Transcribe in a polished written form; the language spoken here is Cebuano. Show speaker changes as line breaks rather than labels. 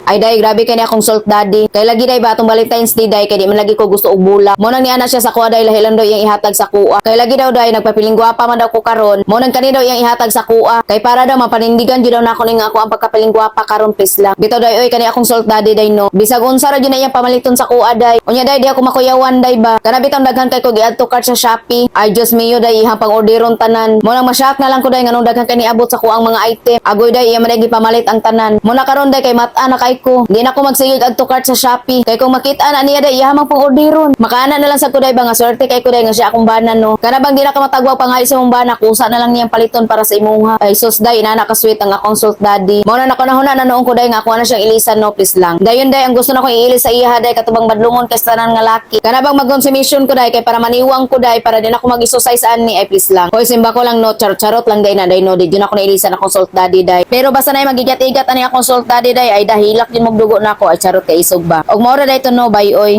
Ay day, grabe kay ni akong salt daddy. Kay lagi day ba atong Valentine's Day day, kay di man lagi ko gusto og bulak. Mo nang niana siya sa kuha day, lahi lang daw iyang ihatag sa kuha. Kay lagi daw day nagpapiling gwapa man daw ko karon. Mo nang kani daw iyang ihatag sa kuha. Kay para daw mapanindigan jud daw nako ning ako ang pagkapiling gwapa karon, please lang. Bitaw day oy, kani akong salt daddy day no. Bisag unsa ra jud na iyang pamaliton sa kuha day. Unya day, di ako makuyawan day ba. Kana bitang daghan kay ko gi-add to cart sa Shopee. Ay Diyos mio day, ihang pang-orderon tanan. Mo nang ma-shock na lang ko day nganong daghan kay niabot sa kuang mga item. Agoy day, iya man day gipamalit ang tanan. Mo na karon day kay mat-a na kay ko. Di na ko magsigig add to cart sa Shopee. Kay kung makita na niya day, iya man pang-orderon. Makaana na lang sa ko day ba nga swerte kay ko day nga siya akong bana no. Kana bang di na ka matagwaw panghay sa imong bana, kusa na lang niyang paliton para sa imuha. Ay sus day, inana ka sweet ang akong salt daddy. Mo na nako nahuna na noon ko day nga ako na siyang ilisan no, please lang. Dayon day, ang gusto na ko iilis sa iya day katubang badlungon kay sa tanan nga laki. Kana bang mag-consummation ko day kay para maniwang ko day para di na ako mag-exercise ani, ay please lang. Hoy, simba ko lang no, charot-charot lang day na day no, di jud ako nailisan akong salt daddy day. Pero basta na magigat-igat ani akong salt daddy day, ay dahilak din magdugo na ako, ay charot, kay isog ba. Og mao ra day to no, bye oy.